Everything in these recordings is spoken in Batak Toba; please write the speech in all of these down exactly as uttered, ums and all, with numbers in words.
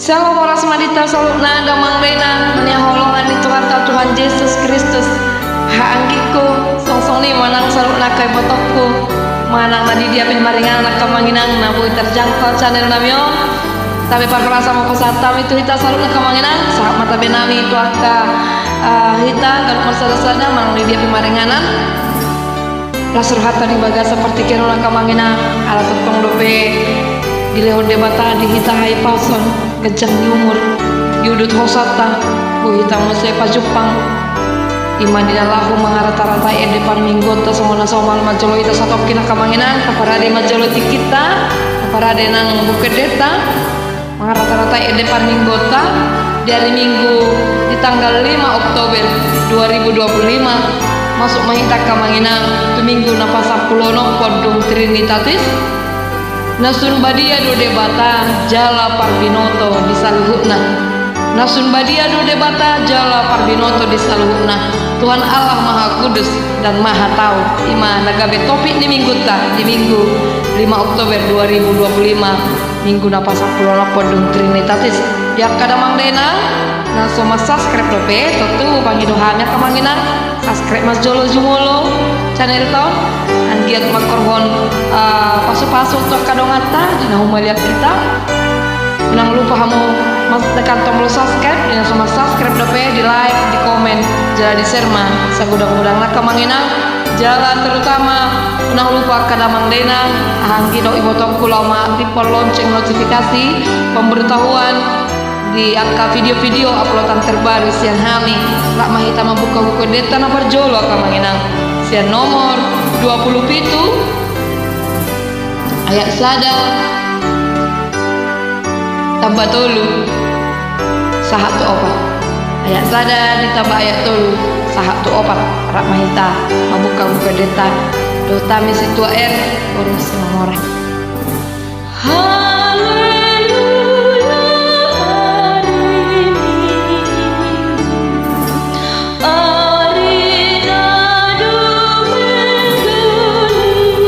Syalom, horas ma di hita saluhutna damang dainang na hinaholongan ni Tuhanta Tuhan Jesus Kristus. Haha anggingku, songon i ma nang saluhutna angka ibotongku, manang na di dia pe maringanan angka amang inang na boi terjangkau channel nami on. Tabe parhorasan ma pasahat hami tu hita saluhutna angka amang inang, sahat ma tabe nami tu angka, eh, hita ganup marsadasada manang di dia pe maringanan. Las rohanta di bagasan partingkian on angka amang inang, ala tongtong dope dilehon Debata di hita hahipason, ganjang ni umur, diudut hosanta, boi hita muse pajumpang. I ma di na laho mangarataratai ende parmingguonta songon na somal manjalo hita satongkin angka amang inang, taparade manjalo tingkinta, taparade nang buku endenta. Mangarataratai ende parmingguonta di ari Minggu di tanggal lima Oktober dua ribu dua puluh lima, masuk ma hita angka amang inang tu Minggu na pasampuluonomhon dung Trinitatis. Na sun badia do Debata jala parbinoto di saluhutna. Na sun badia do Debata jala parbinoto di saluhutna. Tuhan Allah Maha Kudus dan Maha Tau. I ma na gabe topik ni minggunta di Minggu lima Oktober dua ribu dua puluh lima. Minggu na pasampuluonomhon dung Trinitatis. Di angka damang dainang na so mansubscribe dope, tontu pangido hami angka amang inang, subscribe ma jolo jumolo channelta on, anggiat mangkorhon, eh, pasupasu tu angka donganta di na humaliang hita. Unang lupa hamu mas-, tekan tombol subscribe, di na so mansubscribe dope, di like, di komen, jala di share ma sagudang-gudangna angka amang inang. Jala terutama unang lupa angka damang dainang, anggi dohot ibotongku laho ma timpal lonceng notifikasi pemberitahuan di angka video-video uploadan terbaru sian hami. Rap ma hita mambuka buku endenta na parjolo angka amang inang, sian nomor dua puluh pitu ayat sada tamba tolu sahat tu opat. Ayat sada ditamba ayat tolu sahat tu opat. Rap ma hita mambuka buku endenta. Dohot hami sintua R, boru Simamora. Haleluya, ari Minggu, ari na dumenggan i.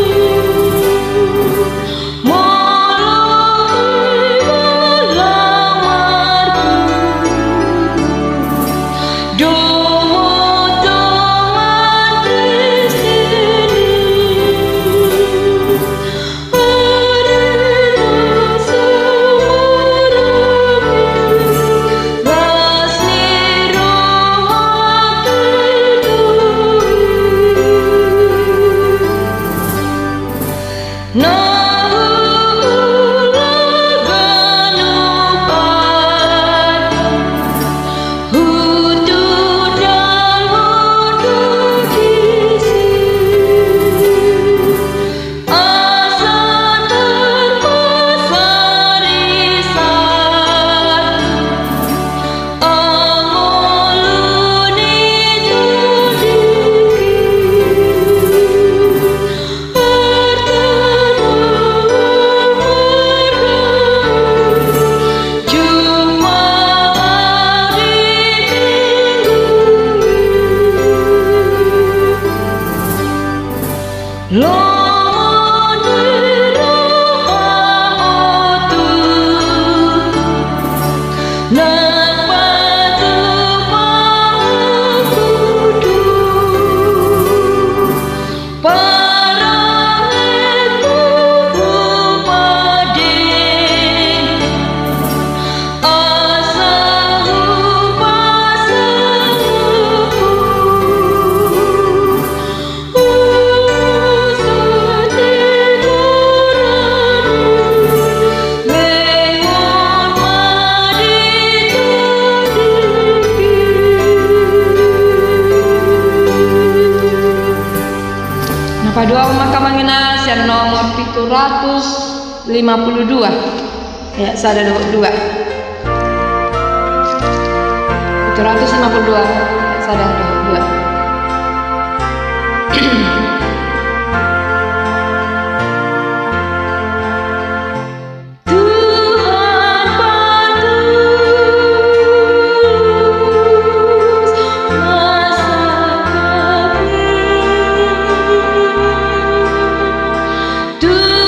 Na paduahon ma angka amang inang sian nomor pitu ratus lima puluh dua. Ayat sada dohot dua. Pitu ratus lima puluh dua, ayat sada dohot dua. Tuhan patut masangkapi. Tuhan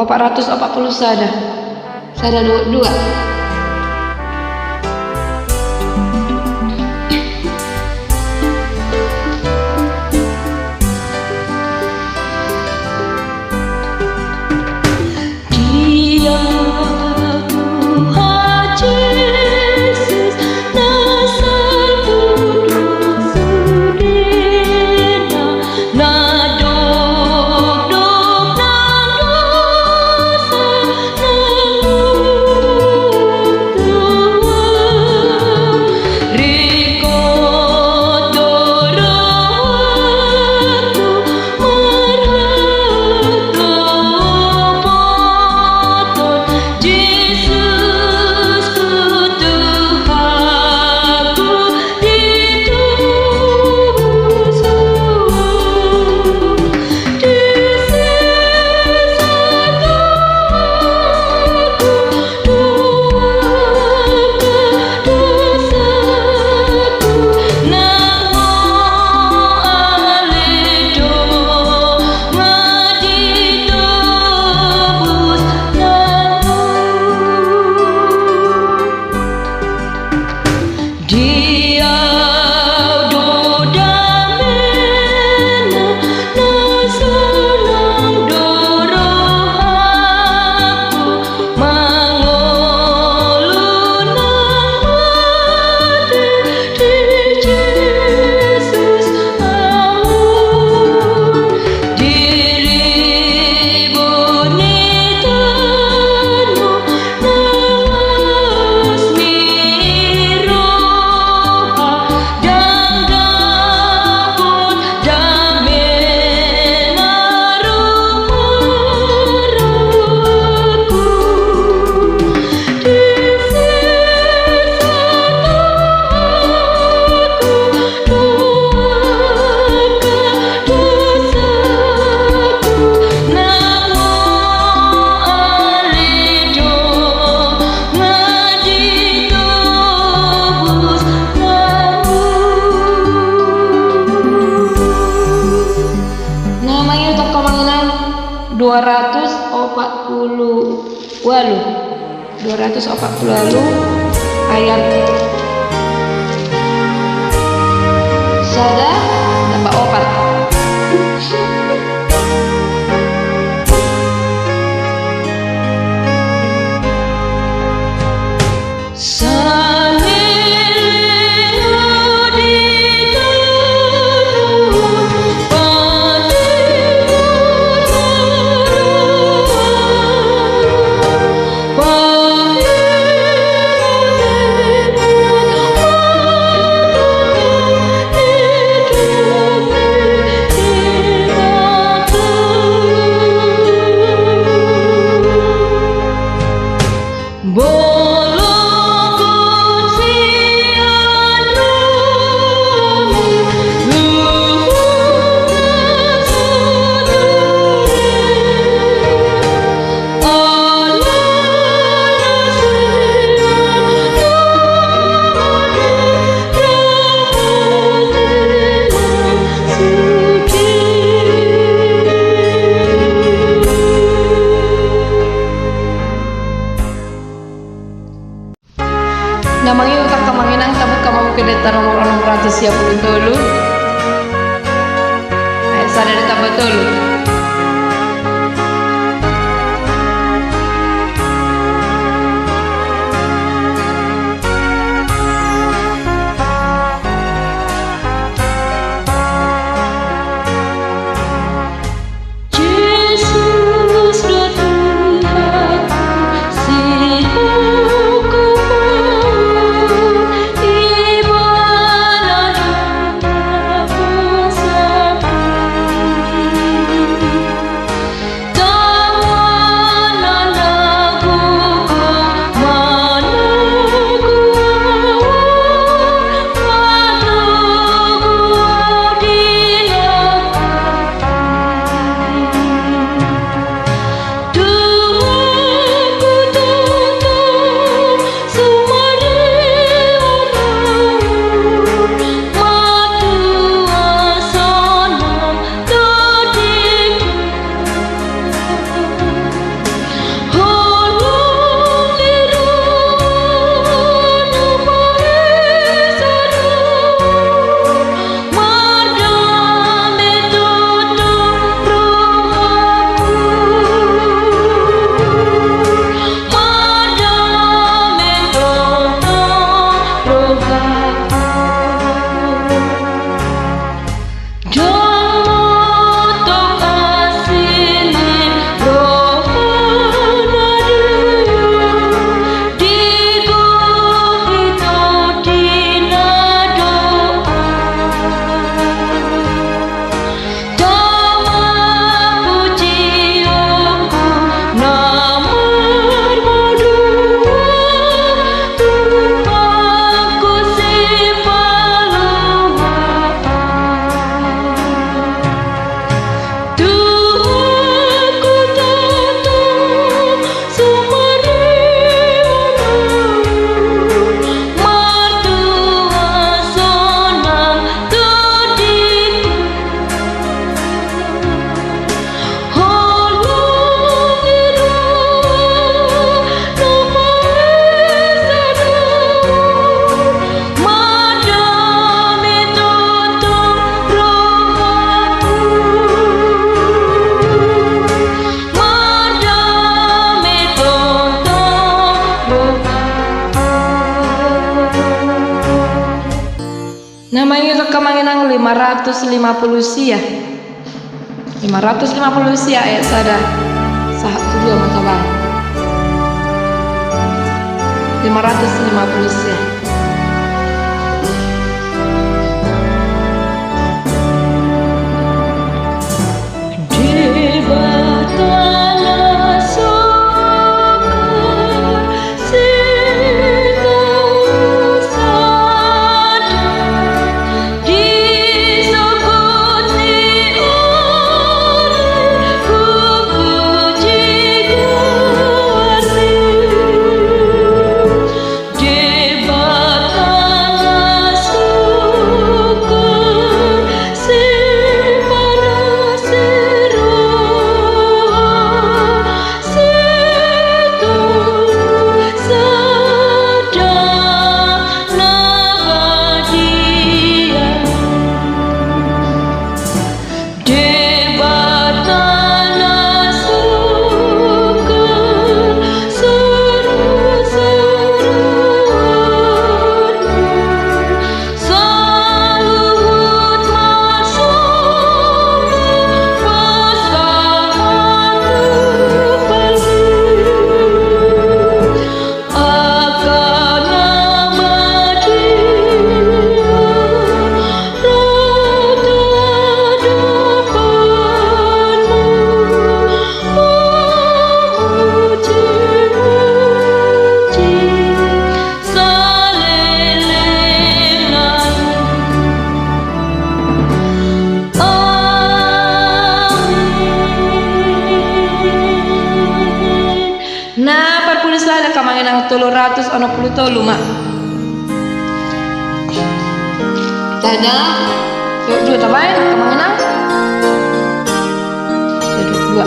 Opat ratus opat pulu sada. Sada, du-, dua. Dia Tuhan Jesus, na salpu dosa sudena, na dokdok nang dosa, nang tua. Ringkot do rohangku marhatopoton Jesus, Tuhanku, ditobus Ho. Disi satuaku, duaka dosaku, nang Ho ale do nga ditobus nang Ho. Di Au do damena, na sonang do rohangku, mangolu nang mate di Jesus Ahu. Di ribot ni tano, na las ni roha, ndang dapot damena roha rohangku. Disi satuaku, duaka dosaku, nang Ho ale do nga ditobus nang Ho. Na mangihuthon hamu ma inang, dua ratus opat pulu ualu. Dua ratus opat pulu ualu, ayat sada tamba opat. Na mangihuthon hamu ma inang, tabuka ma buku Ende ta nomor onom ratus sia pulu tolu. Ayat sada tamba tolu. Na mangido angka amang inang lima ratus lima puluh sia. Lima ratus lima puluh sia ayat sada sahat tu dua ma tabaen. Lima ratus lima puluh sia. Debata na sogot, Na parpudi sada angka amang inang tolu ratus onom pulu tolu ma. Sada, dua tabaen angka amang inang. Dua.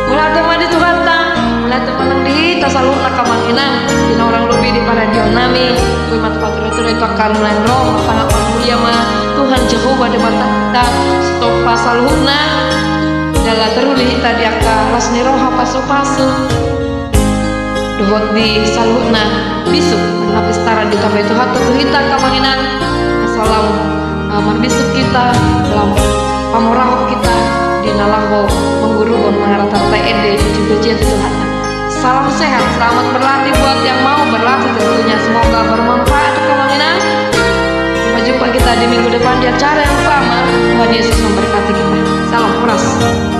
Mauliate ma di Tuhanta, mauliate ma nang di hita saluhutna angka amang inang, di na hurang lobi di paradion nami. Boi ma tu patura-tura i tu angka na naeng ro, martangan marmulia ma Tuhan Jahowa Debatanta, sitop saluhutna, jala taruli hita di angka las ni roha pasu-pasu. Dohot di saluhutna bisuk, na pistara ditambai Tuhanta tu hita angka amang inang, asa lam, eh, marbisuk hita, lam pamorahon hita di na laho mangguruhon, mangaratarata ende di pujipujian Tuhanta. Salam sehat, selamat berlatih buat yang mau berlatih tentunya. Semoga bermanfaat angka amang inang. Sampai jumpa kita di minggu depan di acara yang sama. Tuhan Yesus memberkati kita. Salam, horas.